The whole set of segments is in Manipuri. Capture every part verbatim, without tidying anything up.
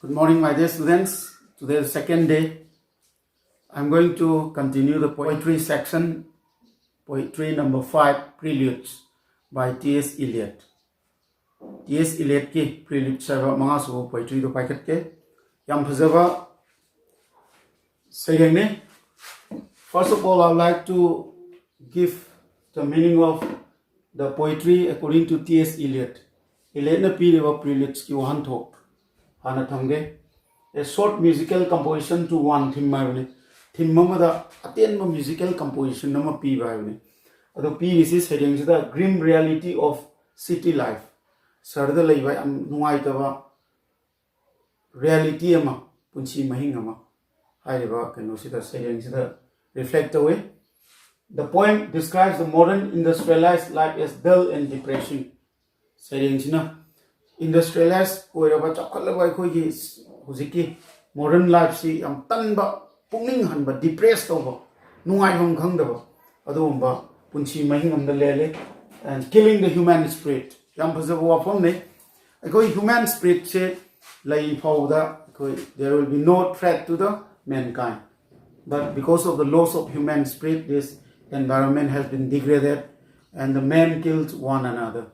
Good morning, my dear students. Today is the second day. I'm going to continue the poetry section, poetry number five, Preludes by T S Eliot. T S Eliot ꯀꯤ Preludes ꯍꯥꯏꯕ ꯃꯉꯥꯁꯨꯕ poetry ꯗꯣ ꯄꯥꯏꯈꯠꯀꯦ꯫ ꯌꯥꯝ ꯐꯖꯕ ꯁꯩꯔꯦꯡꯅꯤ꯫ First of all, I would like to give the meaning of the poetry according to T S Eliot. Eliot ꯅ ꯄꯤꯔꯤꯕ Preludes ꯀꯤ ꯋꯥꯍꯟꯊꯣꯛ ꯍꯥꯟꯅ ꯊꯝꯒꯦ꯫ A short musical composition to one theme ꯍꯥꯏꯕꯅꯤ꯫ Theme ꯑꯃꯗ ꯑꯇꯦꯟꯕ musical composition ꯑꯃ ꯄꯤꯕ ꯍꯥꯏꯕꯅꯤ꯫ ꯑꯗꯣ ꯄꯤꯔꯤꯁꯤ ꯁꯩꯔꯦꯡꯁꯤꯗ grim reality of city life, ꯁꯍꯔꯗ ꯂꯩꯕ ꯌꯥꯝ ꯅꯨꯡꯉꯥꯏꯇꯕ reality ꯑꯃ, ꯄꯨꯟꯁꯤ ꯃꯍꯤꯡ ꯑꯃ ꯍꯥꯏꯔꯤꯕ ꯀꯩꯅꯣꯁꯤꯗ, ꯁꯩꯔꯦꯡꯁꯤꯗ reflect ꯇꯧꯏ꯫ The poem describes the modern industrialized life as dull and depressing. ꯁꯩꯔꯦꯡꯁꯤꯅ industrialize ꯑꯣꯏꯔꯕ, ꯆꯥꯎꯈꯠꯂꯕ ꯑꯩꯈꯣꯏꯒꯤ ꯍꯧꯖꯤꯛꯀꯤ modern life ꯁꯤ ꯌꯥꯝ ꯇꯟꯕ, ꯄꯨꯛꯅꯤꯡ ꯍꯟꯕ, depress ꯇꯧꯕ, ꯅꯨꯡꯉꯥꯏꯐꯝ ꯈꯪꯗꯕ ꯑꯗꯨꯒꯨꯝꯕ ꯄꯨꯟꯁꯤ ꯃꯍꯤꯡ ꯑꯃꯗ ꯂꯦꯜꯂꯤ꯫ And killing the human spirit, ꯌꯥꯝ ꯐꯖꯕ ꯋꯥꯐꯝꯅꯤ꯫ ꯑꯩꯈꯣꯏ human spirit ꯁꯦ ꯂꯩ ꯐꯥꯎꯕꯗ ꯑꯩꯈꯣꯏ there will be no threat to the mankind. But because of the loss of human spirit, this environment has been degraded and the man kills one another.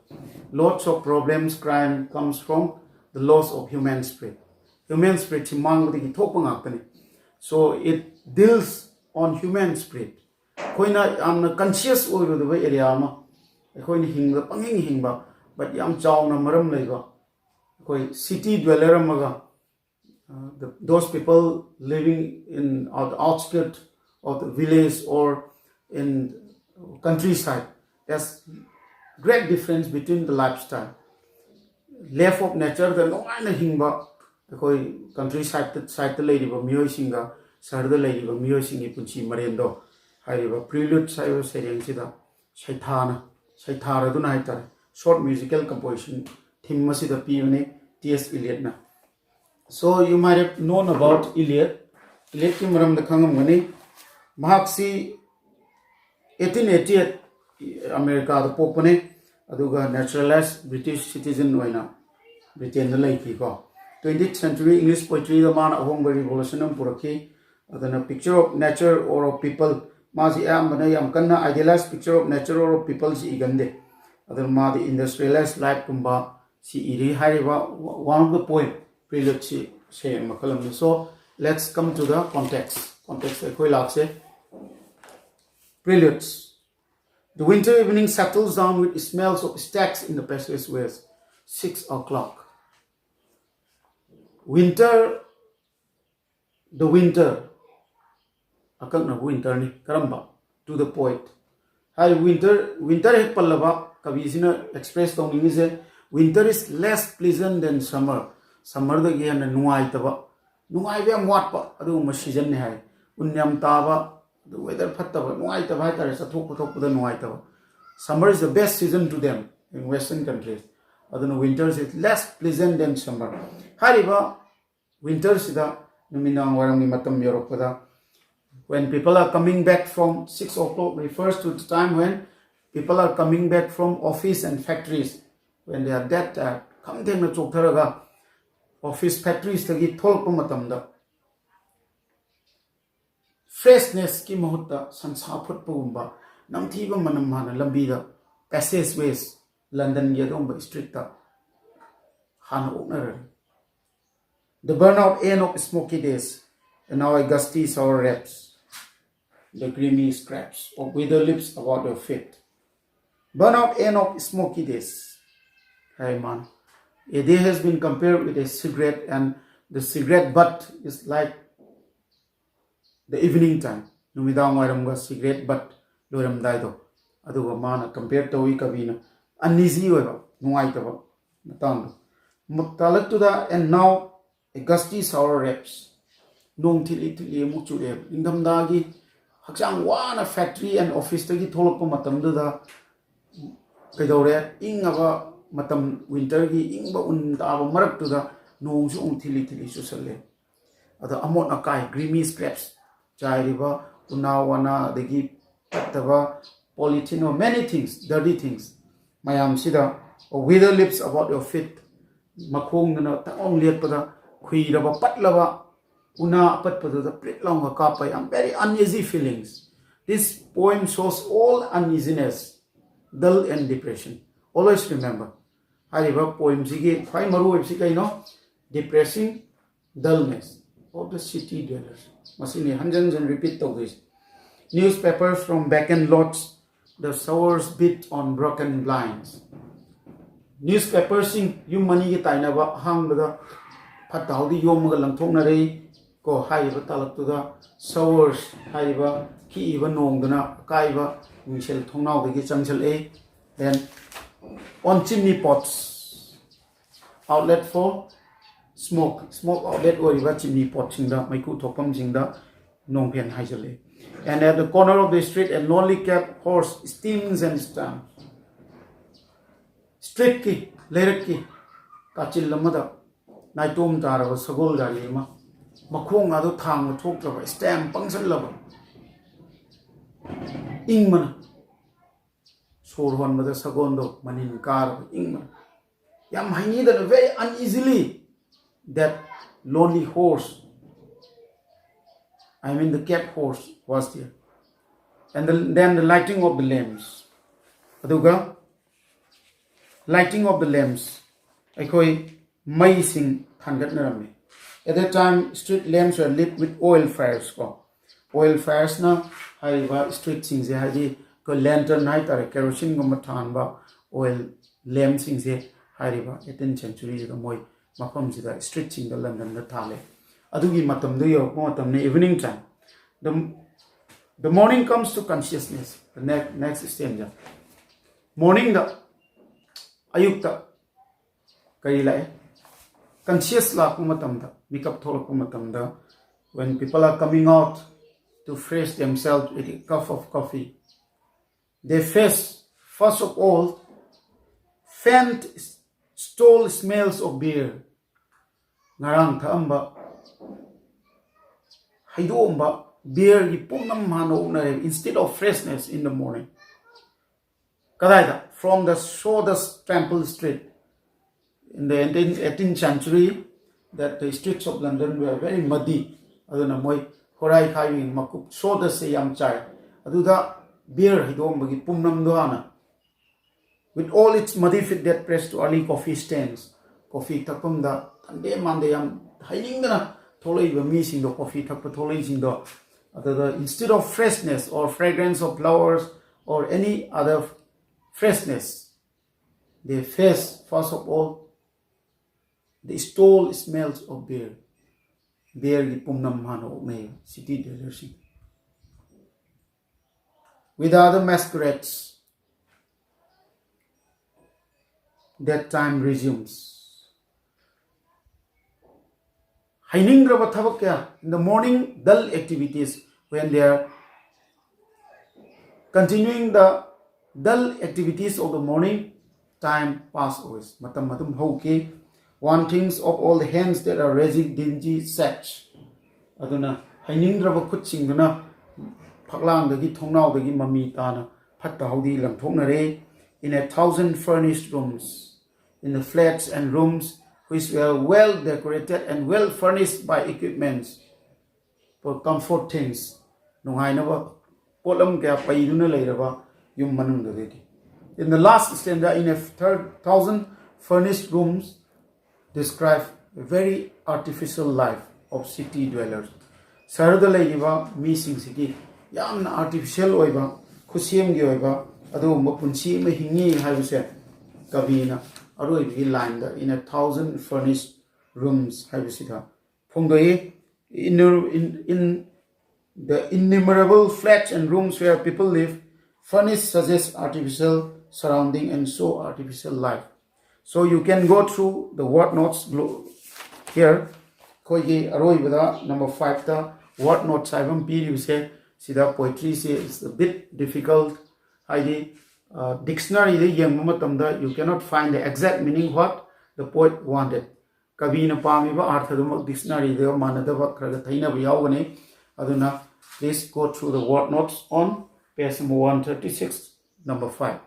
Lots of problems, crime comes from the loss of human spirit. Human spirit ꯁꯤ ꯃꯥꯡꯕꯗꯒꯤ ꯊꯣꯛꯄ ꯉꯥꯛꯇꯅꯤ꯫ So it deals on human spirit. ꯑꯩꯈꯣꯏꯅ ꯌꯥꯝꯅ conscious ꯑꯣꯏꯔꯨꯗꯕ area ꯑꯃ, ꯑꯩꯈꯣꯏꯅ ꯍꯤꯡꯕꯗ ꯄꯪꯍꯤꯡ ꯍꯤꯡꯕ, but ꯌꯥꯝ ꯆꯥꯎꯅ ꯃꯔꯝ ꯂꯩꯕ ꯑꯩꯈꯣꯏ city dweller ꯑꯃꯒ, uh, the, those people living in out-, outskirt of the village or in countryside, there's great difference between the lifestyle. Love of nature ꯗ ꯅꯨꯡꯉꯥꯏꯅ ꯍꯤꯡꯕ ꯑꯩꯈꯣꯏ countryside ꯗ, side ꯇ ꯂꯩꯔꯤꯕ ꯃꯤꯑꯣꯏꯁꯤꯡꯒ ꯁꯍꯔꯗ ꯂꯩꯔꯤꯕ ꯃꯤꯑꯣꯏꯁꯤꯡꯒꯤ ꯄꯨꯟꯁꯤ ꯃꯔꯦꯟꯗꯣ ꯍꯥꯏꯔꯤꯕ Preludes ꯍꯥꯏꯔꯤꯕ ꯁꯩꯔꯦꯡꯁꯤꯗ ꯁꯩꯊꯥꯅ, ꯁꯩꯊꯥꯔꯗꯨꯅ ꯍꯥꯏꯇꯥꯔꯦ, short musical composition theme ꯑꯁꯤꯗ ꯄꯤꯕꯅꯤ T S Eliot ꯅ꯫ So you might have known about Eliot. Eliot ꯀꯤ ꯃꯔꯝꯗ ꯈꯪꯉꯝꯒꯅꯤ꯫ ꯃꯍꯥꯛꯁꯤ eighteen eighty eight America ꯗ ꯄꯣꯛꯄꯅꯤ, ꯑꯗꯨꯒ naturalized British citizen ꯑꯣꯏꯅ Britain ꯗ ꯂꯩꯈꯤꯀꯣ꯫ Twentieth century English poetryꯗ ꯃꯥꯅ ꯑꯍꯣꯡꯕ revolution ꯑꯃ ꯄꯨꯔꯛꯈꯤ꯫ ꯑꯗꯨꯅ picture of nature or of people, ꯃꯥꯁꯤ ꯑꯌꯥꯝꯕꯅ ꯌꯥꯝ ꯀꯟꯅ idealized picture of nature or of people ꯁꯤ ꯏꯒꯟꯗꯦ꯫ ꯑꯗꯨꯅ ꯃꯥꯗꯤ industrialized lifeꯀꯨꯝꯕ ꯁꯤ ꯏꯔꯤ꯫ ꯍꯥꯏꯔꯤꯕ one of the poem Prelude ꯁꯤ ꯁꯩꯔꯦꯡ ꯃꯈꯜ ꯑꯃꯅꯤ꯫ So let's come to the context. Context ꯑꯩꯈꯣꯏ ꯂꯥꯛꯁꯦ꯫ Preludes. The winter evening settles down with smells of stacks in the passageways. Six o'clock. Winter, the winter. ꯑꯀꯛꯅꯕ winterꯅꯤ꯫ ꯀꯔꯝꯕ? To the poet. High winter, winter ꯍꯦꯛ ꯄꯜꯂꯕ ꯀꯕꯤꯁꯤꯅ express ꯇꯧꯅꯤꯡꯉꯤꯁꯦ, winter is less pleasant than summer. Summerꯗꯒꯤ ꯍꯦꯟꯅ ꯅꯨꯡꯉꯥꯏꯇꯕ, ꯅꯨꯡꯉꯥꯏꯕ ꯌꯥꯝ ꯋꯥꯠꯄ ꯑꯗꯨꯒꯨꯝꯕ seasonꯅꯤ ꯍꯥꯏ꯫ ꯎꯟ ꯌꯥꯝ ꯇꯥꯕ, ꯑꯗꯨ weather ꯐꯠꯇꯕ, ꯅꯨꯡꯉꯥꯏꯇꯕ ꯍꯥꯏꯇꯥꯔꯦ, ꯆꯠꯊꯣꯛ ꯈꯣꯠꯊꯣꯛꯄꯗ ꯅꯨꯡꯉꯥꯏꯇꯕ꯫ Summer is the best season to them in western countries. ꯑꯗꯨꯅ winter is less pleasant than summer. ꯍꯥꯏꯔꯤꯕ winterꯁꯤꯗ ꯅꯨꯃꯤꯗꯥꯡ ꯋꯥꯏꯔꯝꯒꯤ ꯃꯇꯝ ꯌꯧꯔꯛꯄꯗ, when people are coming back from six o'clock refers to the time when people are coming back from office and factories, when they are that tired, ꯈꯝ ꯊꯦꯡꯅ ꯆꯣꯛꯊꯔꯒ office factoriesꯇꯒꯤ ꯊꯣꯛꯂꯛꯄ ꯃꯇꯝꯗ freshnessꯀꯤ ꯃꯍꯨꯠꯇ ꯁꯟꯁꯥ ꯐꯨꯠꯄꯒꯨꯝꯕ ꯅꯝꯊꯤꯕ ꯃꯅꯝ ꯍꯥꯟꯅ ꯂꯝꯕꯤꯗ, passageways, Londonꯒꯤ ꯑꯗꯨꯒꯨꯝꯕ streetꯇ ꯍꯥꯟꯅ ꯑꯣꯛꯅꯔꯔꯤ꯫ The burnout end of smoky days, and now a gusty shower wraps the grimy scraps of withered leaves about your feet. Burnout end of smoky days. Hey man, a day has been compared with a cigarette, and the cigarette butt is like the evening time. ꯅꯨꯃꯤꯗꯥꯡ ꯋꯥꯏꯔꯝꯒ cigarette butt ꯂꯣꯏꯔꯝꯗꯥꯏꯗꯣ, ꯑꯗꯨꯒ ꯃꯥꯅ compare ꯇꯧꯏ ꯀꯕꯤꯅ꯫ Uneasy ꯑꯣꯏꯕ, ꯅꯨꯡꯉꯥꯏꯇꯕ ꯃꯇꯥꯡꯗꯣ꯫ ꯃꯨꯛ ꯇꯥꯂꯛꯇꯨꯗ, and now a gusty shower wraps. ꯅꯣꯡ ꯊꯤꯠꯂꯤ ꯊꯤꯠꯂꯤ ꯑꯃꯨꯛ ꯆꯨꯔꯛꯑꯦꯕ꯫ ꯅꯤꯡꯊꯝꯊꯥꯒꯤ ꯍꯛꯆꯥꯡ ꯋꯥꯅ factory and officeꯇꯒꯤ ꯊꯣꯛꯂꯛꯄ ꯃꯇꯝꯗꯨꯗ ꯀꯩꯗꯧꯔꯦ? ꯏꯪꯉꯕ ꯃꯇꯝ, winterꯒꯤ ꯏꯪꯕ ꯎꯟ ꯇꯥꯕ ꯃꯔꯛꯇꯨꯗ ꯅꯣꯡꯁꯨ ꯑꯃꯨꯛ ꯊꯤꯠꯂꯤ ꯊꯤꯠꯂꯤ ꯆꯨꯁꯜꯂꯦ꯫ ꯑꯗꯣ ꯑꯃꯣꯠ ꯑꯀꯥꯏ, grimy scraps, ꯆꯥꯏꯔꯤꯕ ꯎꯅꯥ ꯋꯥꯅꯥ, ꯑꯗꯒꯤ ꯐꯠꯇꯕ polythene or many things, dirty things ꯃꯌꯥꯝꯁꯤꯗ, withered leaves about your feet, ꯃꯈꯣꯡꯗꯨꯅ ꯇꯛꯂꯥꯎ ꯂꯦꯠꯄꯗ ꯈꯨꯏꯔꯕ ꯄꯠꯂꯕ ꯎꯅꯥ ꯑꯄꯠꯄꯗꯨꯗ ꯄ꯭ꯔꯤꯠ ꯂꯥꯎꯅ ꯀꯥꯞꯄ, ꯌꯥꯝ very uneasy feelings. This poem shows all uneasiness, dull and depression. Always remember, ꯍꯥꯏꯔꯤꯕ ꯄꯣꯏꯝꯁꯤꯒꯤ ꯈ꯭ꯋꯥꯏ ꯃꯔꯨ ꯑꯣꯏꯕꯁꯤ ꯀꯩꯅꯣ? Depressing dullness of the city dwellers. ꯃꯁꯤꯅꯤ ꯍꯟꯖꯟ ꯍꯟꯖꯟ ꯔꯤꯄꯤꯠ ꯇꯧꯗꯣꯏꯁꯦ. Newspapers from vacant lots, the showers beat on broken blinds. ꯅ꯭ꯌꯨꯁꯄꯦꯄꯔꯁꯤꯡ, ꯌꯨꯝ ꯑꯅꯤꯒꯤ ꯇꯥꯏꯅꯕ ꯑꯍꯥꯡꯕꯗ ꯐꯠꯇ ꯍꯥꯎꯗꯤ ꯌꯣꯝꯃꯒ ꯂꯪꯊꯣꯛꯅꯔꯦ ꯀꯣ, ꯍꯥꯏꯔꯤꯕ ꯇꯥꯂꯛꯇꯨꯗ ꯁꯋꯔꯁ ꯍꯥꯏꯔꯤꯕ ꯈꯤꯛꯏꯕ ꯅꯣꯡꯗꯨꯅ ꯑꯀꯥꯏꯕ ꯃꯤꯡꯁꯦꯜ ꯊꯣꯡꯅꯥꯎꯗꯒꯤ ꯆꯪꯁꯤꯜꯂꯛꯏ. Then on chimney pots, outlet for smoke, smoke outlet ꯑꯣꯏꯔꯤꯕ ꯆꯤꯝꯅꯤ ꯄꯣꯠꯁꯤꯡꯗ, ꯃꯩꯈꯨ ꯊꯣꯛꯐꯝꯁꯤꯡꯗ ꯅꯣꯡꯐꯦꯟ ꯍꯥꯏꯖꯤꯜꯂꯛꯏ. And at the corner of the street, a lonely cab horse steams and stamps. ꯁ꯭ꯇ꯭ꯔꯤꯠꯀꯤ, ꯂꯩꯔꯛꯀꯤ ꯀꯥꯆꯤꯜ ꯑꯃꯗ ꯅꯥꯏꯇꯣꯝ ꯇꯥꯔꯕ ꯁꯒꯣꯜ ꯒꯥꯔꯤ ꯑꯃ, ꯃꯈꯣꯡ ꯑꯗꯨ ꯊꯥꯡꯕ ꯊꯣꯛꯇ꯭ꯔꯕ, ꯁ꯭ꯇꯦꯝ ꯄꯪꯁꯜꯂꯕ, ꯏꯪꯕꯅ ꯁꯣꯔ ꯍꯣꯟꯕꯗ ꯁꯒꯣꯜꯗꯣ ꯃꯅꯤꯟ ꯀꯥꯔꯕ, ꯏꯪꯕꯅ, ꯌꯥꯝ ꯍꯩꯅꯤꯗꯅ, very uneasily, that lonely horse, I mean the cab horse was there. And the, then the lighting of the lamps. ꯑꯗꯨꯒ lighting of the lamps, ꯑꯩꯈꯣꯏ ꯃꯩꯁꯤꯡ ꯊꯥꯟꯒꯠꯅꯔꯝꯃꯤ. At that time, street lamps were lit with oil fires ꯀꯣ. ꯑꯣꯏꯜ ꯐꯥꯌꯔꯁꯅ ꯍꯥꯏꯔꯤꯕ ꯁ꯭ꯇ꯭ꯔꯤꯠꯁꯤꯡꯁꯦ, ꯍꯥꯏꯗꯤ ꯑꯩꯈꯣꯏ ꯂꯦꯟꯇꯔꯟ ꯍꯥꯏꯇꯥꯔꯦ, ꯀꯦꯔꯣꯁꯤꯟꯒꯨꯝꯕ ꯊꯥꯟꯕ ꯑꯣꯏꯜ ꯂꯦꯝꯞꯁꯤꯡꯁꯦ ꯍꯥꯏꯔꯤꯕ ꯑꯩꯠꯇꯤꯟ ꯁꯦꯟꯆꯨꯔꯤꯁꯤꯗ ꯃꯣꯏ ꯃꯐꯝꯁꯤꯗ, ꯁ꯭ꯇ꯭ꯔꯤꯠꯁꯤꯡꯗ ꯂꯟꯗꯟꯗ ꯊꯥꯜꯂꯦ. ꯑꯗꯨꯒꯤ ꯃꯇꯝꯗꯣ ꯌꯧꯔꯛꯄ ꯃꯇꯝꯅꯤ, evening time. The, the morning comes to consciousness, the next, next stanza. ꯃꯣꯔꯅꯤꯡꯗ, ꯑꯌꯨꯛꯇ ꯀꯔꯤ ꯂꯥꯛꯑꯦ? ꯀꯟꯁꯤꯌꯁ ꯂꯥꯛꯄ ꯃꯇꯝꯗ, ꯃꯤꯀꯞ ꯊꯣꯛꯂꯛꯄ ꯃꯇꯝꯗ, when people are coming out to fresh themselves with a cup of coffee, they face, first of all, faint, stale smells of beer. ꯉꯔꯥꯡ ꯊꯛꯑꯝꯕ ꯍꯩꯗꯣꯛꯑꯝꯕ ꯕꯤꯌꯔꯒꯤ ꯄꯨꯝꯅꯝ ꯍꯥꯟꯅ ꯑꯣꯛꯅꯔꯦ, instead of freshness in the morning. ꯀꯗꯥꯏꯗ? From the sawdust trampled street. In the eighteen, eighteenth century, that the streets of London were very muddy. ꯑꯗꯨꯅ ꯃꯣꯏ ꯍꯣꯔꯥꯏ ꯈꯥꯏꯕꯤ ꯃꯀꯨꯞ ꯁꯣꯗꯁꯦ ꯌꯥꯝ ꯆꯥꯏ꯫ ꯑꯗꯨꯗ beer ꯍꯩꯗꯣꯛꯑꯝꯕꯒꯤ ꯄꯨꯝꯅꯝꯗꯣ ꯍꯥꯟꯅ, with all its muddy feet that pressed to early coffee stands, coffee ꯊꯛꯐꯝꯗ ꯇꯟꯗꯦ ꯃꯥꯟꯗꯦ ꯌꯥꯝ ꯍꯩꯅꯤꯡꯗꯅ ꯊꯣꯛꯂꯛꯏꯕ ꯃꯤꯁꯤꯡꯗꯣ, ꯀꯣꯐꯤ ꯊꯛꯄ ꯊꯣꯛꯂꯛꯏꯁꯤꯡꯗꯣ, ꯑꯗꯨꯗ instead of freshness or fragrance of flowers or any other freshness, they face first of all the stale smells of beer. Beerꯒꯤ ꯄꯨꯝꯅꯝ ꯍꯥꯟꯅ ꯑꯣꯛꯅꯩ city dwellerꯁꯤꯡ꯫ With other masquerades, that time resumes. ꯍꯩꯅꯤꯡꯗ꯭ꯔꯕ ꯊꯕꯛ ꯀꯌꯥ, in the morning, dull activities, when they are continuing the dull activities of the morning, time pass away. ꯃꯇꯝ ꯑꯗꯨꯝ ꯍꯧꯈꯤ꯫ One thinks of all the hands that are raising dingy sacks. ꯑꯗꯨꯅ ꯍꯩꯅꯤꯡꯗ꯭ꯔꯕ ꯈꯨꯠꯁꯤꯡꯗꯨꯅ ꯐꯛꯂꯥꯡꯗꯒꯤ, ꯊꯣꯡꯅꯥꯎꯗꯒꯤ ꯃꯃꯤ ꯇꯥꯅ ꯐꯠꯇ ꯍꯥꯎꯗꯤ ꯂꯪꯊꯣꯛꯅꯔꯦ꯫ In a thousand furnished rooms, in the flats and rooms which were well decorated and well furnished by equipments for comfort things, ꯅꯨꯡꯉꯥꯏꯅꯕ ꯄꯣꯠꯂꯝ ꯀꯌꯥ ꯄꯩꯗꯨꯅ ꯂꯩꯔꯕ ꯌꯨꯝ ꯃꯅꯨꯡꯗꯨꯗꯒꯤ꯫ In the last stanza, in a third thousand furnished rooms, describe a very artificial life of city dwellers. ꯁꯍꯔꯗ ꯂꯩꯔꯤꯕ ꯃꯤꯁꯤꯡꯁꯤꯒꯤ ꯌꯥꯝꯅ artificial ꯑꯣꯏꯕ, ꯈꯨꯠꯁꯦꯝꯒꯤ ꯑꯣꯏꯕ ꯑꯗꯨꯒꯨꯝꯕ ꯄꯨꯟꯁꯤ ꯑꯃ ꯍꯤꯡꯉꯤ ꯍꯥꯏꯕꯁꯦ ꯀꯕꯤꯅ ꯑꯔꯣꯏꯕꯒꯤ ꯂꯥꯏꯟꯗ, in a thousand furnished rooms ꯍꯥꯏꯕꯁꯤꯗ ꯐꯣꯡꯗꯣꯛꯏ꯫ In, in, in the innumerable flats and rooms where people live, furnished suggests artificial surrounding and show artificial life. So you can go through the word notes glo- here. ꯑꯩꯈꯣꯏꯒꯤ ꯑꯔꯣꯏꯕꯗ number fiveꯇ word notes ꯍꯥꯏꯕ ꯑꯃ ꯄꯤꯔꯤꯕꯁꯦ, ꯁꯤꯗ poetryꯁꯦ is a bit difficult. ꯍꯥꯏꯗꯤ dictionaryꯗ ꯌꯦꯡꯕ ꯃꯇꯝꯗ you cannot find the exact meaning what the poet wanted. ꯀꯕꯤꯅ ꯄꯥꯝꯃꯤꯕ ꯑꯥꯔꯊꯗꯨꯃꯛ dictionaryꯗ ꯃꯥꯟꯅꯗꯕ ꯈꯔ ꯈꯔ ꯊꯩꯅꯕ ꯌꯥꯎꯒꯅꯤ꯫ ꯑꯗꯨꯅ please go through the word notes on page number one thirty six, number five.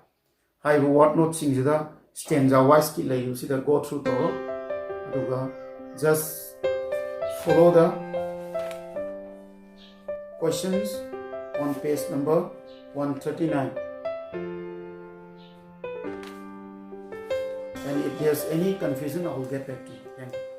ꯍꯥꯏꯔꯤꯕ word noteꯁꯤꯡꯁꯤꯗ stanza wiseꯀꯤ ꯂꯩꯔꯤꯕꯁꯤꯗ go through ꯇꯧꯔꯣ, ꯑꯗꯨꯒ just follow the questions on page number one thirty-nine. And if there's any confusion, I will get back to you. Thank you.